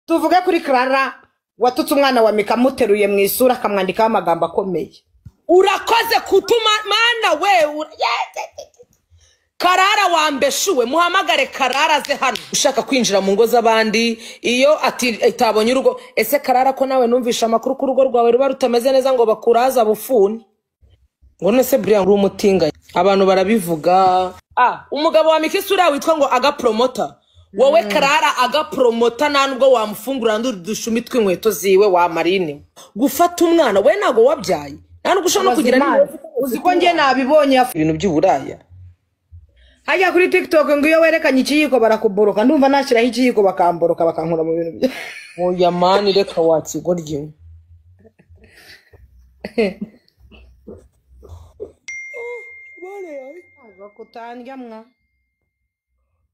Tuvuge kuri Clara watutse umwana wa Mika amuteruye mu isura akamwandikaho amagambo akomeye. Urakoze kutuma mana we. Karara wambeshuwe, muhamagare Karara aze hano. Ushaka kwinjira mu ngo z'abandi iyo atabonye urugo. Ese Karara ko nawe numvisha amakuru ku rugo rwawe ruba rutameze neza ngo bakuraza bufuni? Ngo none se Brian uri umutinganyi? Abantu barabivuga. Umugabo wa Mika isura witwa ngo aga promoter. Wowe Karara aga promoter nta nubwo wamufungura ndudushumi tw'inkweto ziwe wa Marine. Gufata umwana we nago wabyaye. Nta nubwo ushobora no kugira uzi ko nge nabibonye ibintu by'uburaya. Hajya kuri TikTok ngo iyo werekanye ikiyiko barakuboroka, ndumva nashyiraho ikiyiko bakamboroka bakankura mu bintu bye. Oya mani reka wakigoryi. Bakutandya mwa.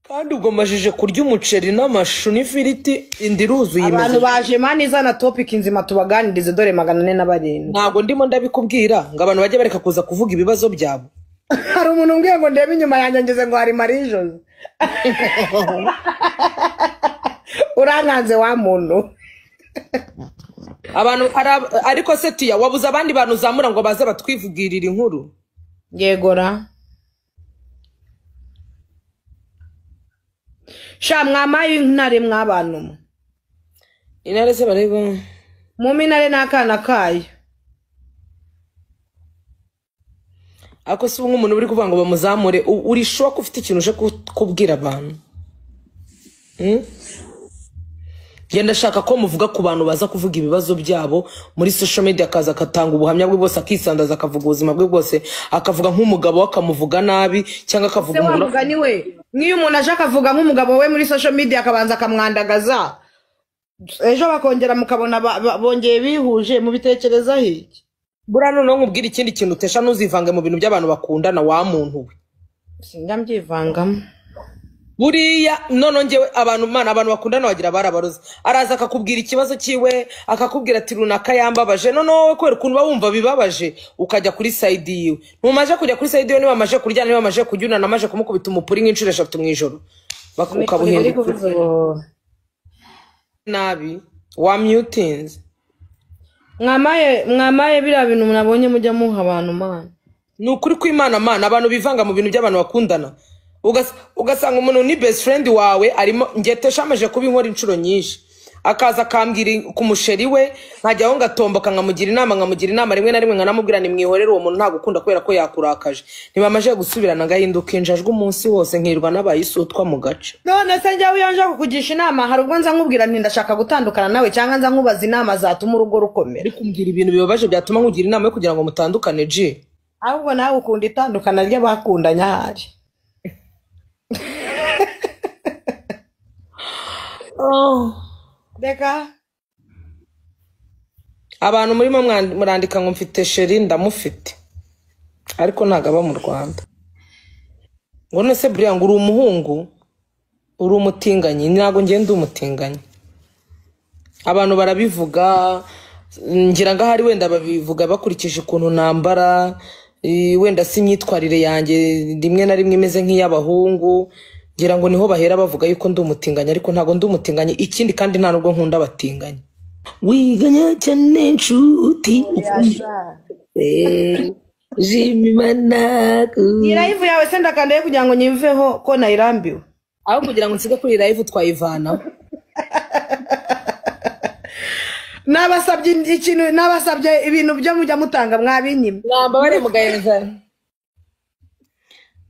Kandi ubwo majije kurya umuceri n'amashu n'ifiriti indiruzuye imeze. Abantu baje mani izana topic nzima tubaganirize dore 407. Ntago ndimo ndabikubwira ngo abantu bajye bareka kuza kuvuga ibibazo byabo. Hari umuntu umbwiye ngo ndebe inyuma yanjye ngeze ngo hari Marie Jose. Urankanze wa muntu. Abantu ariko se tiya wabuze abandi bantu zamura ngo baze batwivugirira inkuru. Yegora. Sha mwamaye intare mwabantu. Intare se bareba. Mu minare nakana kayo. Ako si nk'umuntu uri kuvuga ngo bamuzamure uri sure ko ufite ikintu uje kubwira abantu. Genda shaka ko muvuga ku bantu baza kuvuga ibibazo byabo muri social media, akaza akatanga ubuhamya bwe bwose, akisandaza akavuga ubuzima bwe bwose, akavuga nk'umugabo akamuvuga nabi cyangwa akavuga umugani we. Nk'iyo umuntu aje akavuga nk'umugabo we muri social media akabanza akamwandagaza, ejo bakongera mukabona bongeye bihuje, mubitekereza iki? Buriya noneho nkubwira ikindi kintu utesha, ntuzivange mu bintu by'abantu bakundana wa muntu we. Sinjya mbyivangamo. Buriya none ngewe abantu mana abantu bakundana wagira barabaroza. Araza akakubwira ikibazo cyiwe, akakubwira ati runaka yambabaje. None wowe kubera ukuntu wumva bibabaje ukajya kuri side yiwe. Ntumaje kujya kuri side yiwe, niba amaje kuryana, niba amaje kujyuna, namaje kumukubita umupuri nk'inshuro 3 mu ijoro. Bakabuhinduka nabi wa mutins. Mwamaye biriya bintu nabonye mujya muha abantu mana. Ni ukuri kw'Imana mana, abantu bivanga mu bintu by'abantu bakundana. Ugasanga umuntu ni best friend wawe arimo ngetesha amaje kuba inkora inshuro nyinshi, akaza akambwira ku musheri we, nkajyaho ngatomboka nkamugira inama rimwe na rimwe nkanamubwira ni mwihorere uwo muntu ntagukunda kubera ko yakurakaje. Ntibamaje gusubirana ngahinduka injajwe umunsi wose nkirwa n'abayisutwa mu gace. None se njya uyanje kukugisha inama, hari ubwo nza nkubwira nti ndashaka gutandukana nawe cyangwa nza nkubaza inama zatuma urugo rukomera? Ariko umbwira ibintu bibabaje byatuma nkugira inama yo kugira ngo mutandukane ji. Ahubwo nawe ukunda itandukana ry'abakundanye ahari. Reka abantu murimo murandika ngo mfite sheri ndamufite, ariko ntago aba mu Rwanda. Ngo none se Brian ngo uri umuhungu uri umutinganyi? Ntago ngenda umutinganyi. Abantu barabivuga ngira ngo ahari wenda babivuga bakurikije ukuntu nambara, wenda si imyitwarire yanjye rimwe na rimwe imeze nk'iy'abahungu, ngira ngo niho bahera bavuga yuko ndi umutinganyi, ariko ntago ndi umutinganyi. Ikindi kandi nta nubwo nkunda abatinganyi. Wiganya cyane nshuti Iyi live yawe se ndakandaye kugira ngo nyimveho ko nayirambiwe. Aho kugira ngo nsige kuri live twayivana. Nabasabye ikintu, nabasabye ibintu byo mujya mutanga mwabinyima. Mwambare mugayenza.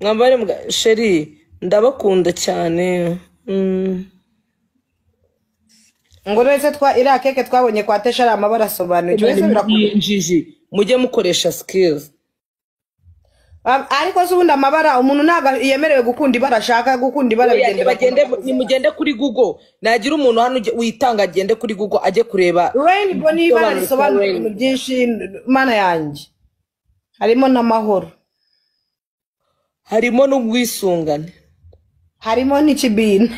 Mwambare muga sheri ndabakunda cyane. Ngo nese twa iriya keke twabonye kwa Tesha ari amabara asobanuye. Injiji mujye mukoresha skills. Ariko se ubundi amabara umuntu ntago yemerewe gukunda ibara ashaka gukunda ibara bigende bagende. Nimugende kuri Google, nagira umuntu hano witanga agende kuri Google ajye kureba rainbow ni ibara risobanura ibintu byinshi mana yanjye. Harimo n'amahoro, harimo n'ubwisungane, harimo n'ikibina.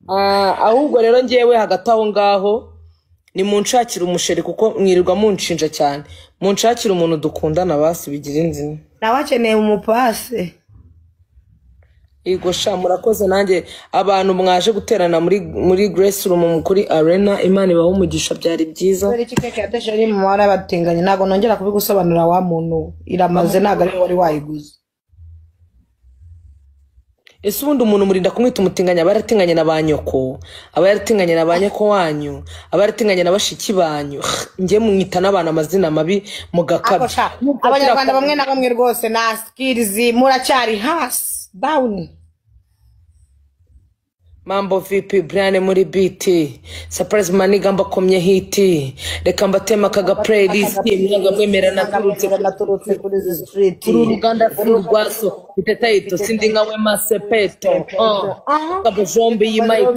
Ahubwo rero ngewe hagati aho ngaho ni munshakira umusheri kuko mwirirwa munshinja cyane. Munshakira umuntu dukundana basi bigira inzira. Nawe akeneye umupase. Yego sha, murakoze. Nanjye abantu mwaje guterana muri Grace Room kuri Arena, Imana ibahe umugisha, byari byiza. Kubera iki keke yateje ari mu mabara y'abatinganyi? Ntabwo nongera kubigusobanurira wa muntu, iramaze, ntabwo ari wari wayiguze. Ese ubundi umuntu murinda kumwita umutinganyi? Aba yaratinganye na ba nyoko, aba yaratinganye na ba nyoko wanyu, aba yaratinganye na bashiki banyu. Njye mwita n'abantu amazina mabi mugakabya. Ako sha, abanyarwanda bamwe na bamwe rwose na skills muracyari hasi down. Mambo vipi, Brian muri BT Surprise maniga, mbakomye hiti, reka mbatema akaga playlist mwanga mwemera naturutse naturutse kuri izi street. Uru ruganda si urwaso, mfite title, sindi nka Wema Sepetu, kabujombe iyi mic.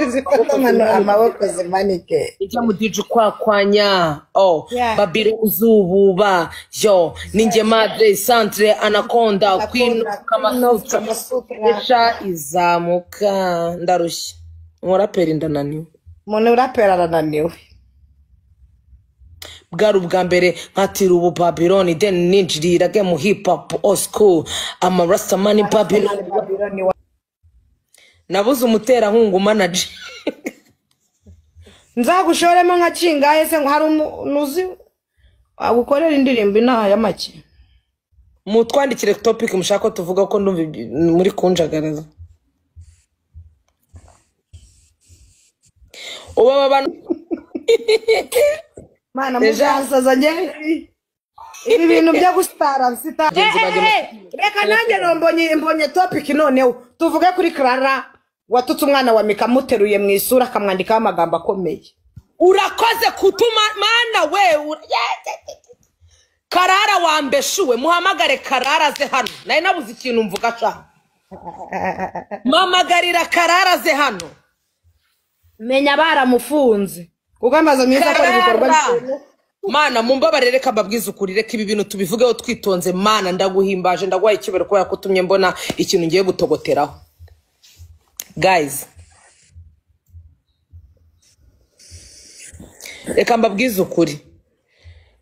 Zifata amaboko zimanike. Ijya mu dj ukwakwanya, oh. Yeah. Babiro uzububa yo ninjye madre centre anaconda queen of Kamasutra. Kamasutra. Esha izamuka, ndarushye, umuraperi ndananiwe. Umuntu urapera arananiwe. Bwari ubwa mbere nkatira ubu Babylon, then ninjirira mu hip hop old school, ama rastaman Babylon. Babylon. Nabuze umuterankunga umanaje. Nzagushoremo nka kingahe se ngo hari umuntu uzi agukorera indirimbo inaha ya make? Mutwandikire topic mushaka ko tuvuga, ko ndumva muri kunjagaraza ubu aba bantu. Mana. Deja. Muzansaza njye ibi bintu byo gusitara sita. Bagenzi banjye. Reka nanjye mbonye topic noneho tuvuge kuri Clara watutse umwana wa Mika amuteruye mu isura, akamwandikaho amagambo akomeye. Urakoze kutuma mana we Karara wambeshuwe, muhamagare Karara aze hano, nari nabuze ikintu mvuga sha. Mpamagarira Karara aze hano. Menya baramufunze kuko amaze iminsi akora ibikorwa. Karara mana, mumbabarire, reka mbabwize ukuri, reka ibi bintu tubivugeho twitonze. Mana, ndaguhimbaje, ndaguhaye icyubahiro kubera ko utumye mbona ikintu ngiye gutogoteraho. Guys, reka mbabwize ukuri,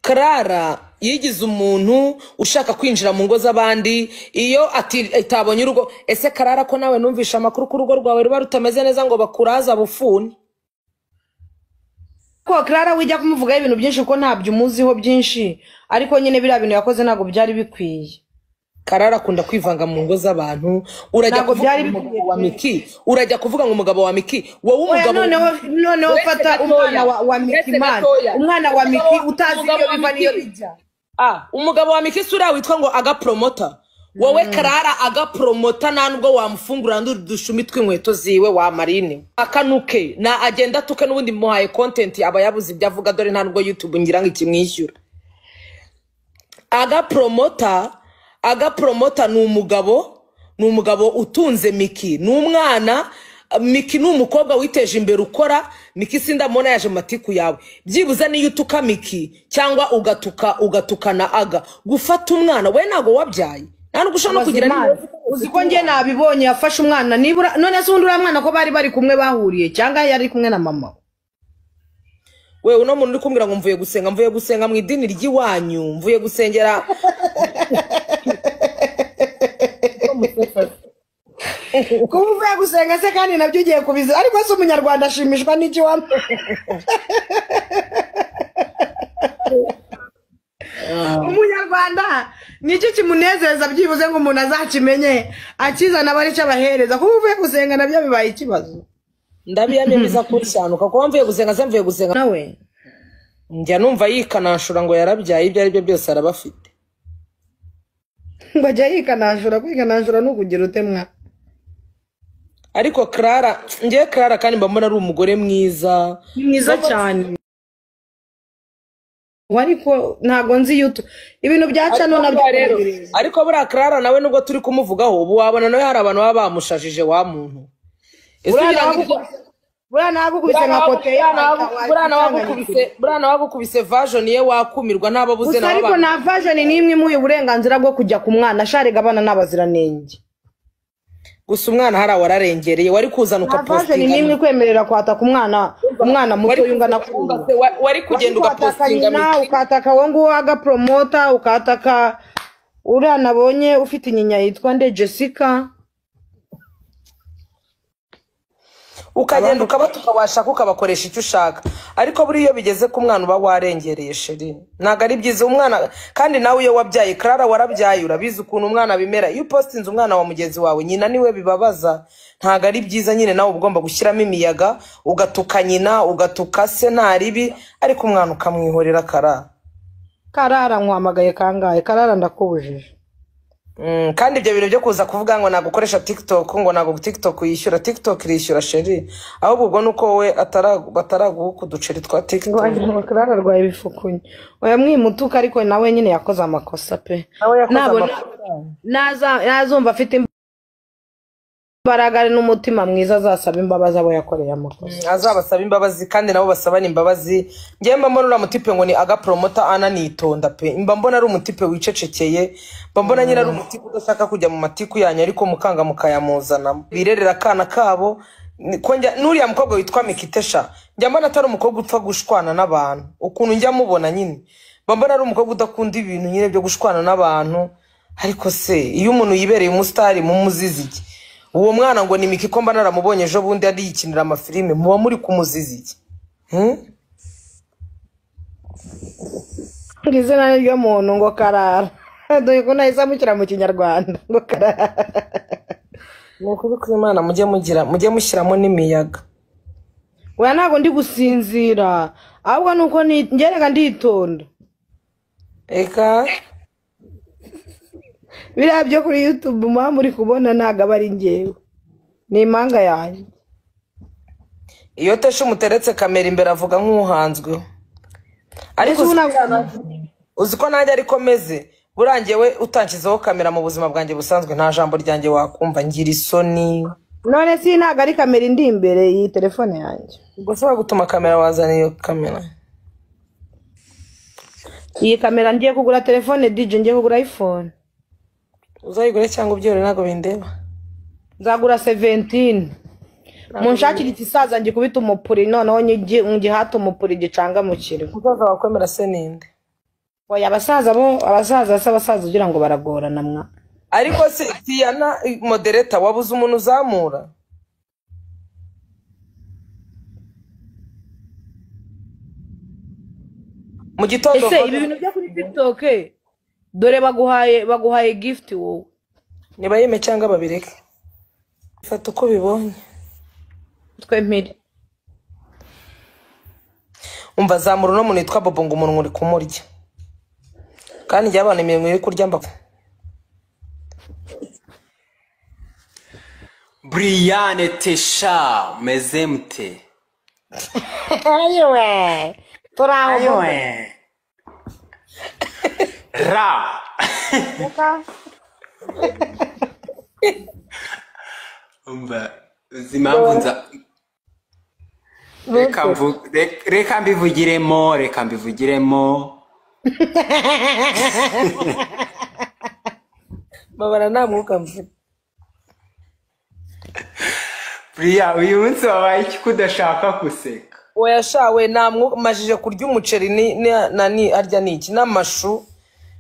Clara yigize umuntu ushaka kwinjira mu ngo z'abandi iyo atabonye urugo. Ese Clara, ko nawe numvisha amakuru ko urugo rwawe ruba rutameze neza ngo bakuraza bufuni? Ko Clara wijya kumuvugaho ibintu byinshi kuko ntabyo umuziho byinshi, ariko nyine biriya bintu yakoze ntabwo byari bikwiye. Karara akunda kwivanga mu ngo z'abantu. Urajya Ntabwo kuvuga byari ngo bikwiye. umugabo wa Miki, urajya kuvuga ngo umugabo wa Miki, wowe Oya, umugabo noneho noneho Uretse fata gatoya, umwana wa Miki uretse man gatoya. umwana wa Miki utazi Umugabo iyo wa biva n'iyo Miki. bijya. Ah, umugabo wa Miki sura witwa ngo agapromota. Wowe Karara, agapromota nta nubwo wamufungura n'udushumi tw'inkweto ziwe wa marine. Akanuke na agenda atuke, n'ubundi muhaye content aba yabuze ibyo avuga, dore nta nubwo YouTube ngira ngo ikimwishyura. Agapromota ni umugabo utunze Miki, ni umwana. Miki ni umukobwa witeje imbere ukora. Miki sindamubona yaje mu matiku yawe. Byibuze niyo utuka Miki cyangwa ugatuka ugatukana aga gufata umwana we, ntabwo wabyaye, nta nubwo ushobora no kugira Imana. n'imbabazi. Uzi ko njye nabibonye yafashe umwana nibura? None se ubundi uriya mwana ko bari bari kumwe bahuriye, cyangwa yari kumwe na mama we? Uno muntu uri kumbwira ngo mvuye gusenga, mvuye gusenga mu idini ry'iwanyu, mvuye gusengera. Kuba uvuye gusenga se kandi nabyo ugiye kubiza? Ariko se umunyarwanda ashimishwa n'iki wa? Umunyarwanda nicyo kimunezeza byibuze ngo umuntu azakimenye akizana aba aricyo abahereza? Kuba uvuye gusenga nabyo bibaye ikibazo. Ndabiyamye biza kunshanuka kuba mvuye gusenga se, mvuye gusenga. Nawe Njya numva yikananshura ngo yarabyaye, ibyo ari byo byose arabafite. Ngo ajya yikananshura? Kwikananshura ni ukugira utemwa. Ariko Clara, ngewe Clara kandi mba mbona ari umugore mwiza. Ni mwiza cyane, ariko ntabwo nzi yutu ibintu bya cano nabyo. Ariko rero, ariko buriya Clara nawe nubwo turi kumuvugaho ubu, wabona nawe hari abantu baba bamushajije wa muntu. Ese ugira ngo Buriya nagukubise nka kote. Buriya nawe agukubise version ye wakumirwa n'ababuze Gusa nawe ariko abantu. Nta version n'imwe imuha uburenganzira bwo kujya ku mwana asharega abana n'abaziranenge. Gusa umwana hariya wararengereye, wari kuzana Nta version n'imwe ugapostinga. ikwemerera kwataka umwana muto ungana kuriya. Wari kugenda Ukataka ugapostinga nyina, Miki. ukataka uwo nguwo agapromota, ukataka uriya nabonye ufite inyinya yitwa nde, Jessica. Ukagenda ukabatuka washaka ukabakoresha icyo ushaka, ariko buriya iyo bigeze ku mwana uba warengereye sheri, ntabwo ari byiza. Umwana kandi nawe iyo wabyaye, Clara warabyaye, urabizi ukuntu umwana bimera. Iyo upostinze umwana wa mugenzi wawe, nyina niwe bibabaza, ntabwo ari byiza nyine. Nawe uba ugomba gushyiramo imiyaga, ugatuka nyina, ugatuka se, nta ribi, ariko umwana ukamwihorera. Kara Karara nkwamagaye kangahe? Karara ndakubujije. Kandi ibyo bintu byo kuza kuvuga ngo ntabwo ukoresha TikTok, ngo ntabwo TikTok yishyura, TikTok irishyura sheri. Ahubwo ubwo nuko wowe bataraguha uduceri twa Ngo TikTok. wagira ngo Karara arwaye ibifukunyi. Oya mwimutuka, ariko nawe nyine yakoze amakosa pe. Nawe yakoze Nabona amakosa. nazumva afite imbaraga n'umutima mwiza, azasaba imbabazi abo yakoreye amakosa. Azabasaba imbabazi kandi nabo basabane imbabazi. Njyewe mba mbona uriya mutipe ngo ni agapromota ananitonda pe, mba mbona ari umutipe wicecekeye, mba mbona nyine ari umutipe udashaka kujya mu matiku yanyu, ariko mukanga mukayamuzanamo. Birerera akana kabo. N'uriya mukobwa witwa Mikitesha, njya mbona atari umukobwa upfa gushwana n'abantu. Ukuntu njya mubona nyine, mba mbona ari umukobwa udakunda ibintu nyine byo gushwana n'abantu. Ariko se iyo umuntu yibereye umusitari mumuzizi iki? Uwo mwana ngo ni Miki, ko mba naramubonye ejo bundi ari yikinira amafilime, muba muri kumuziza iki? Ngo izina ni ryo muntu, ngo Karara. Dore ko nahise amushyira mu kinyarwanda ngo Karara. Ni ukuri kw'Imana, mujye mugira, mujye mushyiramo n'imiyaga. Oya ntabwo ndi gusinzira, ahubwo ni uko ngereka nditonda. Eka Biriya byo kuri YouTube muba muri kubona ntabwo aba ari njyewe, ni impanga yanjye. Iyo Tesha umuteretse kamera imbere avuga nk'uhanzweho, ariko Ese ubu ntabwo uzi ko nanjye ariko meze? Burangiye we utanshyizeho kamera mu buzima bwanjye busanzwe, nta jambo ryanjye wakumva, ngira isoni. None si ntabwo ari kamera indi imbere iyi telefone yanjye. Ubwo se wagutuma kamera, wazana iyo kamera? Iyi kamera, ngiye kugura telefone DJ, ngiye kugura iPhone. Uzayigure cyangwa ubyore, ntabwo bindeba. Nzagura 17, munshakire igisaza ngikubita umupuri, noneho ngihate umupuri gicanga mu kirwa. Umusaza wakwemera se ninde? Oya abasaza bo, abasaza se, abasaza ugira ngo baragorana mwa. Ariko se Tiana modereta, wabuze umuntu uzamura? Mu gitondo. Ese ibi bintu byo kuri TikTok, dore baguhaye gift wowe. Nibayime cyangwa babireke, fata uko bibonye. Twe mpiri. Umva, zamura uno muntu witwa Bobo, ngo umunwa uri kumurya, kandi njye abantu imirimo iri kurya mba Brianne Tesha, meze mute? Ayiwe, turaho Bobo. Ayiwe. Ra. Umva, uzi impamvu nza reka mbivugiremo, reka mbivugiremo. Babara nta mwuka mfite. Buriya uyu munsi wabaye iki ko udashaka guseka? Oya shawe, nta mwuka, majije kurya umuceri ni na ni arya ni iki n'amashu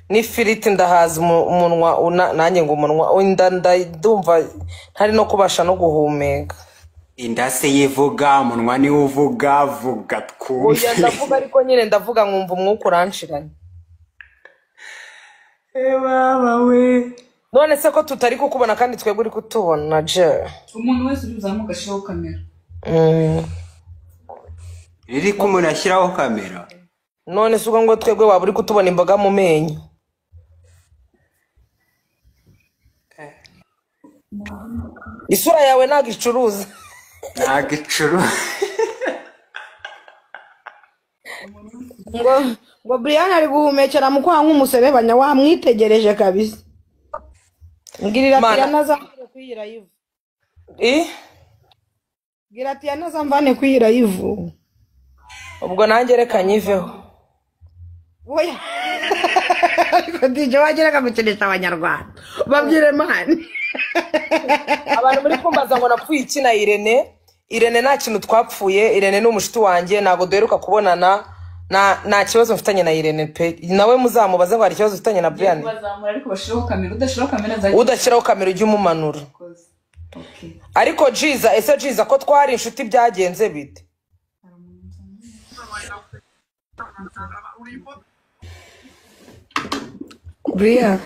n'ifiriti, ndahaza umunwa nanjye ngo umunwa inda ndumva ntari no kubasha no guhumeka. Inda se yivuga, umunwa niwo uvuga, vuga twumve. Oya ndavuga, ariko nyine ndavuga nkumva umwuka uranshiranye. Baba we. None se ko tutari kukubona kandi twebwe uri kutubona je? Umuntu wese uri buzamuke ashyiraho kamera. Riri ko umuntu ashyiraho kamera. None se ubwo ngo twebwe waba uri kutubona imboga mu menyo? Isura yawe ntabwo icuruza. Ntabwo icuruza. Ngo Brian ari guhumekera mu kwaha nk'umuserebanya, wamwitegereje kabisa. Mbwirira Tiana azamvane kuri live. Mbwira Tiana azamvane kuri live. Ubwo nanjye reka nyiveho. Oya. Ariko DJ wagira gukinisha abanyarwanda. Babwire man. Abantu muri kumbaza ngo napfuye iki na Irene. Irene nta kintu twapfuye, Irene ni umushuti wanjye, ntabwo duheruka kubonana. Nta kibazo mfitanye na Irene pe. Nawe muzamubaze ngo hari ikibazo mfitanye na Brian. Bazamura ariko bashiraho kamera, udashiraho kamera azajya Udashyiraho kamera ujye umumanura. Ariko Jiza, ese Jiza ko twari inshuti byagenze bite? Buriya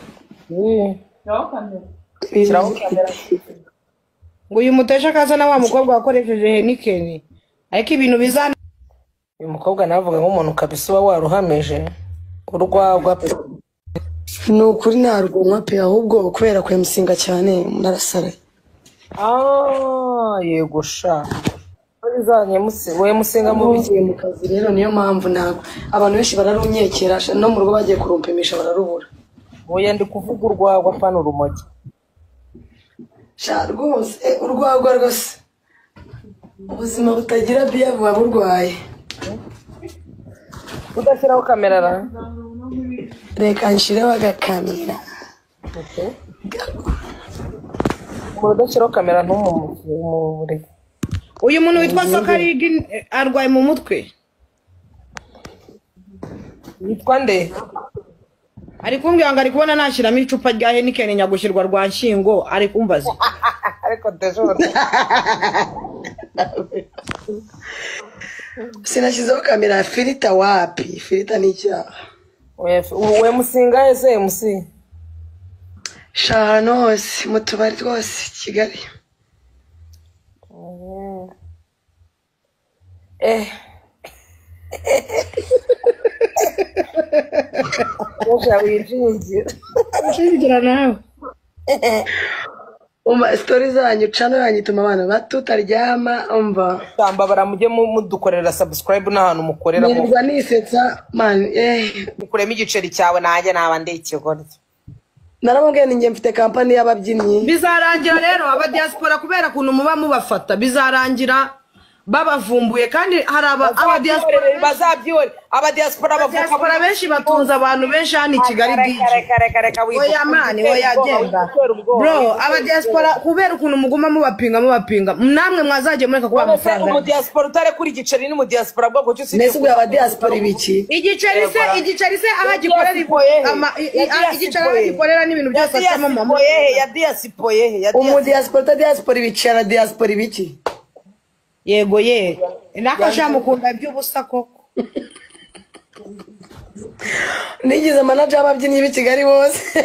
Shyiraho kamera. Ngo uyu mutesha akaza na wa mukobwa wakoresheje Heineken. Ariko ibintu bizana Uyu mukobwa navuga nk'umuntu kabisa uba waruhamije urwagwa pe. Ni ukuri ntarwonywa pe, ahubwo kubera kwemusinga cyane narasaraye. Ah, yego sha. Bizanye musi we musinga mu biki? Mvuye mu kazi rero niyo mpamvu ntabwo abantu benshi bararunyekera, no mu rugo bagiye kurumpimisha bararubura. Oya ndi kuvuga urwagwa pana urumogi. Sha rwose urwagwa rwose ubuzima butagira biya buba burwaye. Udashyiraho kamera ra? Reka nshireho agakamera. Umuntu udashyiraho kamera ntumumureke. Uyu muntu witwa Sokarigi arwaye mu mutwe. Yitwa nde? Ari kumbwira ngo ari kubona nashyiramo icupa rya Heineken nyagushyirwa rwa Nshingo, ari kumbaza. Ariko dejo Sinashyizeho kamera filita wapi? Filita ni icyaha. We musinga ese MC? Sha ahantu hose mu tubari twose Kigali. Dejo wijingira. Ushingira nawe. Umva story zanyu cano yanyu ituma abantu batutaryama umva. Tambabara mujye mudukorera subscribe n'ahantu mukorera mu. Nirwa nisetsa man Mukuremo igiceri cyawe nanjye naba ndi ikigoryi. Naramubwiye ni njye mfite kampani y'ababyinnyi. Bizarangira rero aba diaspora kubera kuntu muba mubafata bizarangira babavumbuye, kandi hari aba diaspora bazabyihore aba diaspora bavuka diaspora benshi batunze abantu benshi hano i Kigali DJ. Oya mani, oya genda bro, aba diaspora kubera ukuntu muguma mubapinga namwe mwazagiye mureka kuba amafaranga. Umu diaspora utare kuri igiceri ni mu diaspora bwoko cyo Nese ubwo aba diaspora ibiki? Igiceri se aho agikorera igiceri aho agikorera n'ibintu byose acamo mama. Ya diaspora ya Umu diaspora ta diaspora ibiki ara diaspora ibiki? Yego ye. Nako shamukunda iby'ubusa koko. Nigize manager y'ababyinnyi b'i Kigali bose.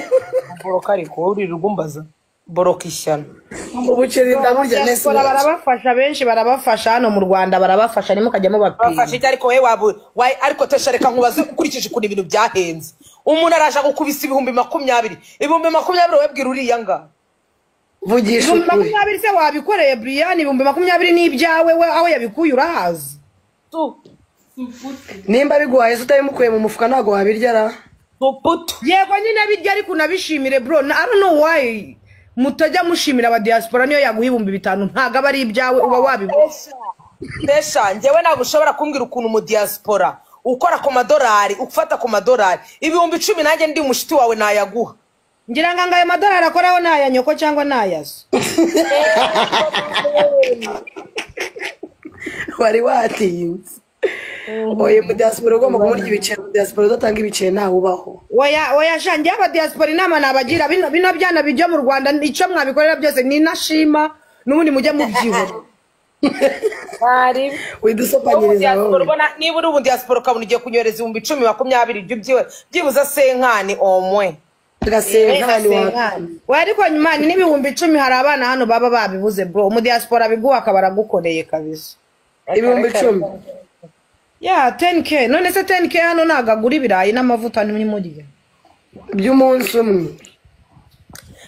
Boroka ariko uri rugumbaza. Boroka ishyano. Ubuceri ndaburya nese. Barabafasha benshi barabafasha hano mu Rwanda barabafasha nimukajya mubapinga. Bafasha iki ariko we wabu ariko tesha reka nkubaze ukurikije ukuntu ibintu byahenze. Umuntu araje gukubisa 20,000. 20,000 webwira uriya nga. Vugisha ukuri. 20,000 se wabikoreye Brian, 20,000 ni ibyawe we aho yabikuye urahazi. Nimba biguhaye se utabimukuye mu mufuka ntago wabirya ra. Putu. Yego nyine birya ariko unabishimire bro. I don't know why mutajya mushimira aba diaspora niyo yaguha 5,000 ntago aba ari ibyawe uba wabibona. Tesha njyewe ntabwo ushobora kumbwira ukuntu mu diaspora ukora ku madolari ufata ku madolari 10,000 nanjye ndi mushiti wawe nayaguha. Ngira ngo ayo madolari akoraho naya nyoko cyangwa nayazo. Wari watinze. Oye mu diaspora ugomba kumurya ibiceri, mu diaspora udatanga ibiceri ntawe ubaho. Oya oya shangiye aba diaspora inama nabagira bino byana bijya mu Rwanda icyo mwabikorera byose ni nashima n'ubundi mujye mubyibura. Bari widusopanyiriza wowe. Ubona niba uri ubu diaspora ukabona ugiye kunyoreza 10,000 20,000 ibyo byiwe byibuza senkani omwe. Gasenkani wa. We ariko nyuma ni 10,000 hari abana hano baba babibuze bro. Mu diaspora biguha akabaragukoreye kabisa. 10,000. Ya 10k none se 10k hano nagagura ibirayi n'amavuta ni muri by'umunsi umwe.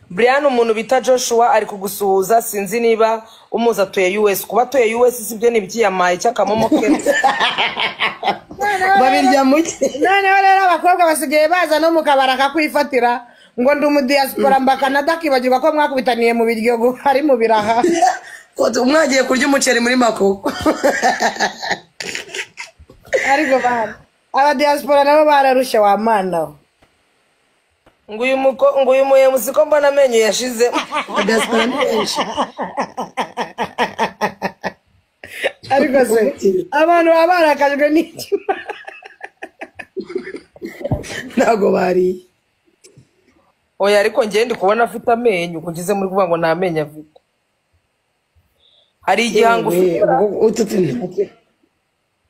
Brian umuntu bita Joshua ari kugusuhuza sinzi niba umuza atuye US kuba atuye US sibyo ni byiyamaye cyakamomo ke babirya muke. None rero abakobwa basigaye baza no mukabara akakwifatira ngo ndi mu diaspora mba Canada kibagirwa ko mwakubitaniye mu biryogo hari mu biraha. Mwagiye kurya umuceri muri Makoko. Ariko bana aba diaspora nabo bararushye wa mana. Ngo uyu muko ngo uyu muyemusi ko mbona amenyo yashize. Diaspora ni benshi. Ariko se abantu baba barakajwe n'iki? Ntago bari. Oya ariko ngiye ndi kubona afite amenyo kugize muri kuvuga ngo nta menyo afite. Hari igihango Yewe, ufite? ubwo utu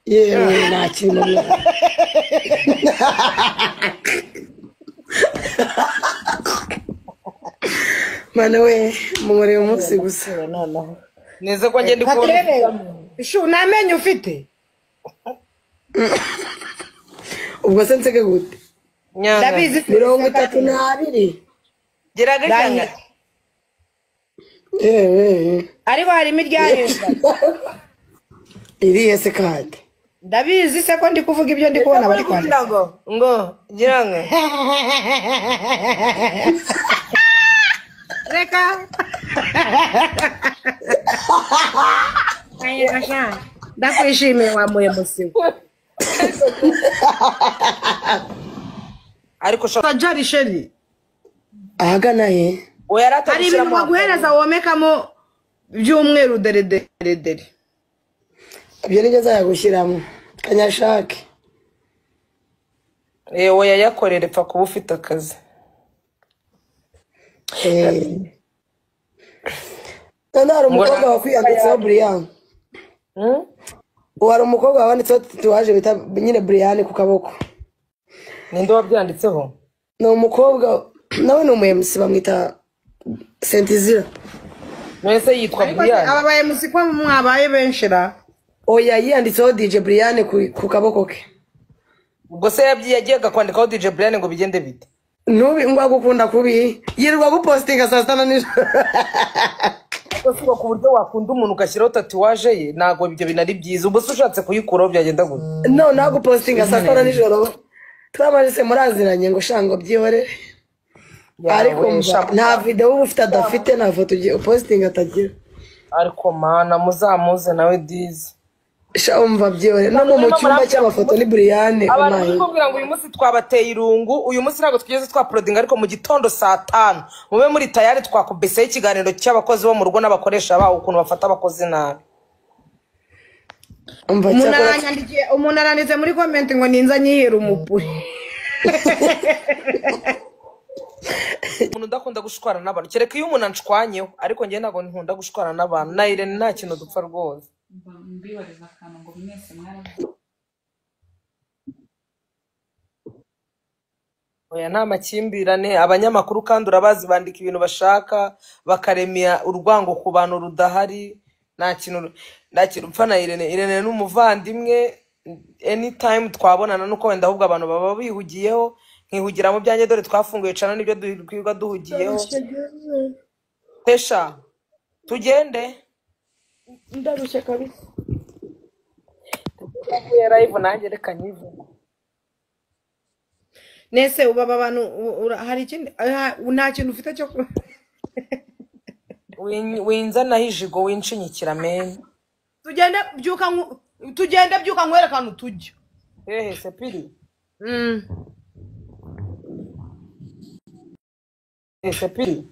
yewe nta kintu mwana. Mana we, munkoreye umunsi gusa. Neze ko ngenda kubona. Katurebe shu, nta menyo ufite? Ubwo se nseke gute? Nyanga. Ndabizi. 32. Gira gashanga. Yewe. Ariko harimo iryahinda. Irihe se kandi? Ndabizi se ko ndi kuvuga ibyo ndi kubona bari kwandika. Ngo gira ngo. Reka. Ndakwishimiye wa muyobozi we. Ariko shaka Jari sheri. Ahagana he? Oya rata. Hari ibintu baguhereza womekamo by'umweru dere dere dere. Ibyo nibyo nzayagushyiramo. Kanyashake. Oya yakorere pfa kuba ufite akazi. None hari umukobwa wakwiyanditseho Brian. Hari umukobwa wanditseho tatuwaje bita nyine Brian ku kaboko. Ninde wabyanditseho? Ni umukobwa nawe ni umu MC bamwita Sentizira. Mwese yitwa Brian. Aba ba MC ko mwabaye benshi ra? Oya yiyanditseho DJ Brian ku kaboko ke. Ubwo se yagiye kwandikaho DJ Brian ngo bigende bite? Nubi ngo agukunda kubi yirirwa gupostinga saa sita na nijoro. Ubwo ku buryo wakunda umuntu ugashyiraho tatuwaje ye ntabwo ibyo binari byiza. Ubwo se ushatse kuyikuraho byagenda gute? No ntabwo postinga saa sita na nijoro. Twamaze se muraziranye ngo shango byihorere. Ariko nta video uba ufite adafite, nta foto ugiye upostinga atagira. Ariko mana muzamuze nawe dizi. Sha umva byihorere. No mu cyumba cy'amafoto ni Brian. Abantu bari kumbwira ngo uyu munsi twabateye irungu, uyu munsi ntabwo twigeze twaprodinga, ariko mu gitondo saa 5 mube muri tayari twakubeseho ikiganiro cy'abakozi bo mu rugo n'abakoresha bawo ukuntu bafata abakozi nabi. Umuntu aranditse muri comment ngo ninza nyihera umupuri. Umuntu udakunda gushwana n'abantu kereka iyo umuntu anshwanyeho, ariko njye ntabwo nkunda gushwana n'abantu. Na Irene nta kintu dupfa rwose. Mbibariza akantu ngo mwese mwaravuze. Oya nta makimbirane, abanyamakuru kandi urabazi bandika ibintu bashaka bakaremya urwango ku bantu rudahari. Nta kintu mpfa na Irene. Irene ni umuvandimwe, anytime twabonana nuko wenda ahubwo abantu baba bihugiyeho, nkihugira mu byanjye dore twafunguye cana nibyo dukwirwa duhugiyeho. Tesha tugende. Ndarushye kabisa. Tuvuye live nanjye reka nyivuge. Nese uba abantu hari ikindi nta kintu ufite cyo winzanaho ijigo winshinyikira men. Tugende byuka nkwerekana tujya. Hehe sepiri. Sepiri.